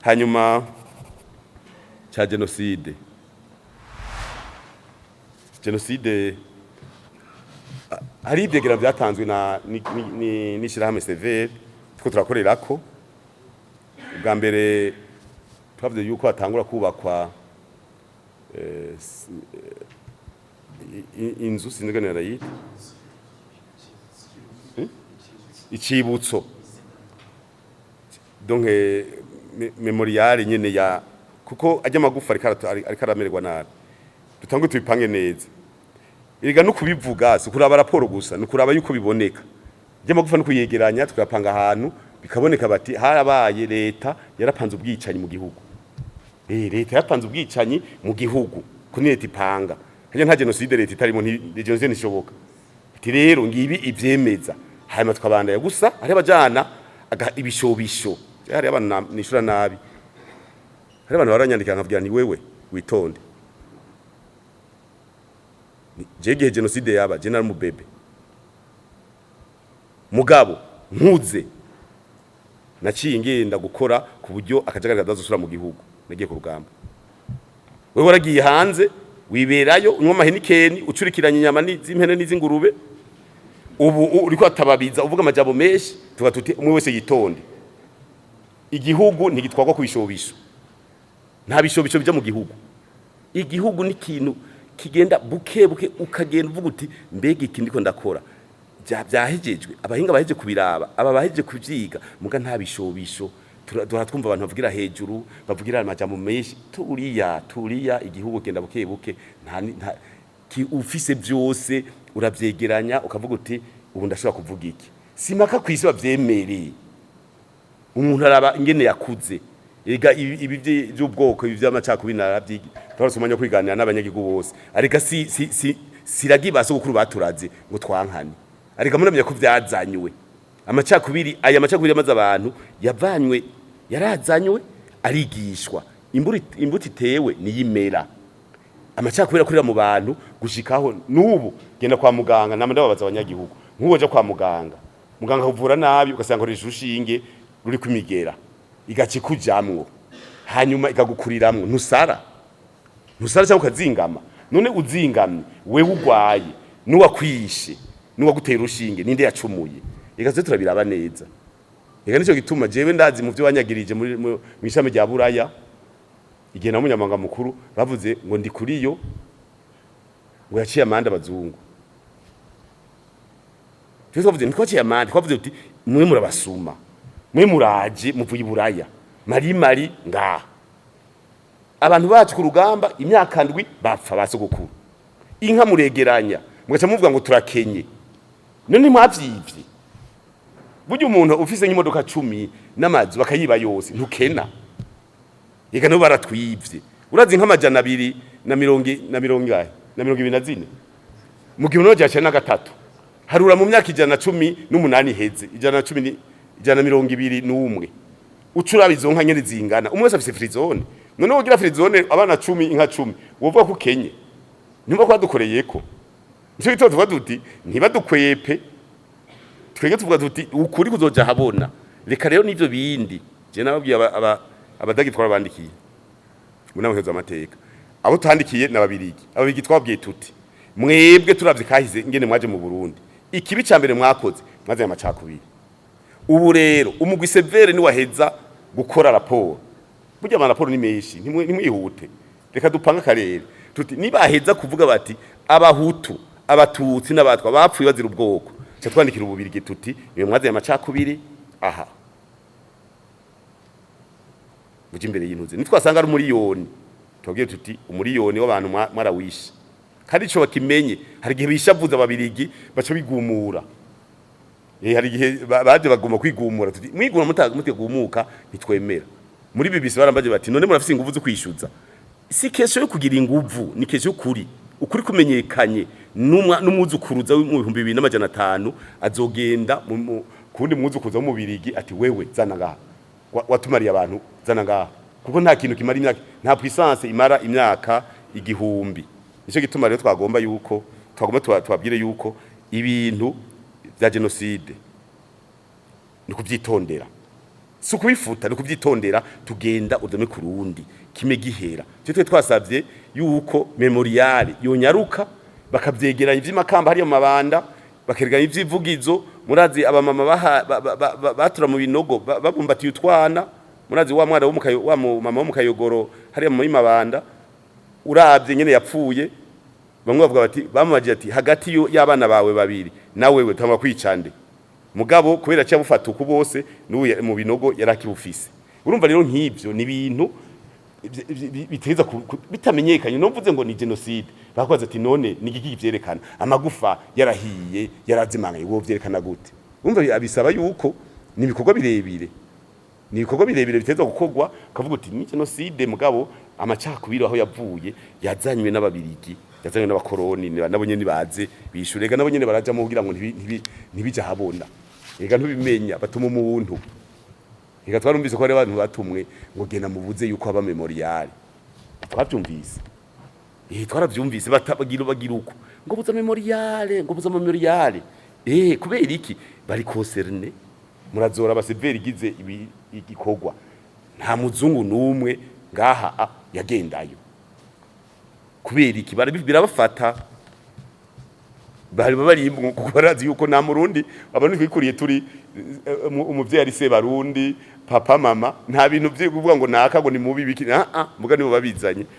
Hanyuma ca génocide, génocide hari ivyegera vyatanzwe na n'ishirahamwe CVR tuko turakorerako. Ubwa mbere twavuze yuko hatangura kubakwa inzu, sinzi ngene barayita. Icibutso, donc mémorial nyene ya kuko ajya amagufa ariko aramererwa nabi, dutange tubipange neza. Erega no kubivuga si kuraba raporo gusa, ni kuraba yuko biboneka. Ajya amagufa no kuyegeranya, tukayapanga ahantu bikaboneka, bati harabaye, leta yarapanze ubwicanyi mu gihugu. Leta yapanze ubwicanyi mu gihugu, ko ni leta ipanga. Hajya nta génocide leta itarimo, nti génocide ntishoboka. Ati rero ngibi ivyemeza, hanyuma tukabandanya. Gusa hari abajana ibishobisho, hari abantu nishura nabi, hari abantu baranyandikira nkabwira nti: "Wewe witonde." Je gihe génocide yaba, je nari mubebe, mugabo nkuze naciye ngenda gukora ku buryo akajagari kadazosubira mu gihugu. Nagiye ku rugamba. Wewe waragiye hanze, wiberayo unywa ama Heineken, ucurikiranye inyama z'impene n'iz'ingurube. Ubu uriko atababiza, uvuga amajambo menshi. Tuba tuti umwe wese yitonde, igihugu ntigitwarwa ku bishobisho, nta bishobisho bija mu gihugu. Igihugu ni ikintu kigenda buke buke, ukagenda uvuga uti: "Mbega iki ndiko ndakora byahejejwe, abahinga baheje kubiraba, aba baheje kuvyiga?" Muga nta bishobisho. Duhora twumva abantu bavugira hejuru, bavugira amajambo menshi. Turiya turiya, igihugu genda buke buke, nta ufise byose uravyegeranya, ukavuga uti: "Ubu ndashobora kuvuga iki." Simaka kwisi bavyemereye, umuntu araba ingene yakuze. Ega ibi by'ubwoko, ibi by'amacakubiri narabyigi, twarose umwanya wo kwiganira n'abanyagihugu bose. Ariko si siragi ba sogokuru baturaze ngo twankane. Ariko muramenya ko vyazanywe amacakubiri, aya macakubiri yamaze abantu yavanywe, yarazanywe, arigishwa. Imbuto itewe niyimera. Amacakubiri akurira mu bantu gushikaho n'ubu. Genda kwa muganga, nama ndababaza abanyagihugu, nk'uwo aja kwa muganga, muganga akuvura nabi, ugasanga akoresha urushinge ruri kwimigera, igaca ikujamwo, hanyuma ikagukuriramwo, ntusara, ntusara cyangwa ukazingama. None uzingamye, wewe ugwaye n'uwakwishe n'uwagutera urushinge, ninde yacumuye? Reka tuze turabiraba neza. Reka nico gituma jewe ndazi mu byo banyagirije muri mw'ishami rya Buraya, igihe na munyamabanga mukuru bavuze ngo ndi kuriyo, ngo yaciye amande abazungu. Twe twavuze ntitwaciye amande, twavuze tuti: "Mwe murabasuma, mwe muraje muvuye i Buraya, mari mari ngaha abantu bacu ku rugamba imyaka 7 bapfa, basogokuru, inka muregeranya, mugaca muvuga ngo turakenye. None mwavyivye?" Burya umuntu ufise nk'imodoka 10 n'amazu bakayiba yose, ntukena. Eka nabo baratwivye. Urazi nk'amajana 2 na mirongo na mirongo ingahe na 24 mu 1993, harura mu myaka 118 iheze, 110 121, uca uraba izo nka nyene zingana. Umwe wese afise frizone. None wogira frizone, abana 10, inka 10, wovuga ko ukenye? Nimba ko badukoreyeko, nico gituma tuvuga tuti ntibadukwepe. Twege tuvuga tuti ukuri kuzoja habona. Reka rero n'ivyo bindi, je nababwiye abadagi twarabandikiye mu nama amateka, abo twandikiye n'ababirigi. Ababirigi twabwiye tuti: "Mwebwe turavye kahize ingene mwaje mu Burundi, ikibi ca mbere mwakoze, mwazanye amacakubiri." Ubu rero umugwi CVR ni waheza gukora raporo, burya ama raporo ni menshi, ntimwihute. Reka dupange akarere, tuti nibaheza kuvuga bati abahutu, abatutsi n'abatwa bapfuye bazira ubwoko, ca twandikira ububirigi tuti: "Niwe mwazanye amacakubiri aha, muje imbere y'intuze." Nitwasanga ari umuriyoni, tubabwire tuti: "Umuriyoni w'abantu mwarawishe." Kandi ico bakimenye, hari igihe bishavuza ababirigi baca bigumura. Hari igihe baje bagomba kwigumura, tuti: "Mwigumura mutegumuka ntitwemera." Muri BBC barambaje bati: "None murafise inguvu zo kwishuza?" Si question yo kugira inguvu, ni question y'ukuri. Ukuri kumenyekanye, n'umwuzukuruza mu 2500 azogenda kundi mwuzukuruza w'umubirigi ati: "Wewe zana ngaha, watumariye abantu, zana ngaha." Kuko nta kintu kimara imyaka, nta puissance imara imyaka 1000. Nico gituma rero twagomba yuko twagomba tubabwire yuko ibintu vya génocide ni kuvyitondera. Si ukubifuta, ni ukubyitondera. Tugenda udome ku rundi kime gihera. Cyo twe twasabye yuko mémorial yonyaruka, bakavyegeranya ivy'imakamba hariya mu Mabanda, bakegeranya ivy'ivugizo. Murazi abamama batura mu binogo babumbatiye utwana. Murazi wa mwana wo mu wa mama wo mu Kayogoro hariya muri Mabanda, uravye nyene yapfuye. Bamwe bavuga bati, bamubaje ati: "Hagati y'abana bawe babiri na wewe, tangwa kwicande?" Mugabo kubera cyabufata uku bose n'ubu mu binogo yarakibufise. Urumva rero nk'ivyo ni ibintu biteza bitamenyekanye. Numvuze ngo ni génocide, bakwaza ati: "None ni igiki vyerekana amagufa yarahiye, yarazimanganye? Wo vyerekana gute?" Urumva bisaba yuko ni ibikorwa birebire, ni ibikorwa birebire biteza gukorwa, ukavuga uti ni génocide, mugabo amacakubiri aho yavuye yazanywe n'Ababirigi, yazanywe n'abakoroni, nabo nyene baze bishure. Ega nabo nyene barajamo kugira ngo ntibija habona. Ega ntubimenya, batuma umuntu. Ega twarumvise ko hari abantu batumwe ngo: "Genda mubuze yuko haba mémorial." Twavyumvise, twaravyumvise, bagira bagira uko ngo: "Buza mémorial", ngo: "Buza mémorial." Kubera iki bari concernés? Murazora aba CVR igize ibi igikorwa, nta muzungu numwe ngaha yagendayo. Kubera iki? Birabafata, bari bari kuko barazi yuko nta Murundi. Abantu twikuriye turi umuvyeyi ari se Barundi, papa, mama, nta bintu vyo kuvuga ngo naka ngo ni mubi biki. Ah ah, muga nibo babizanye.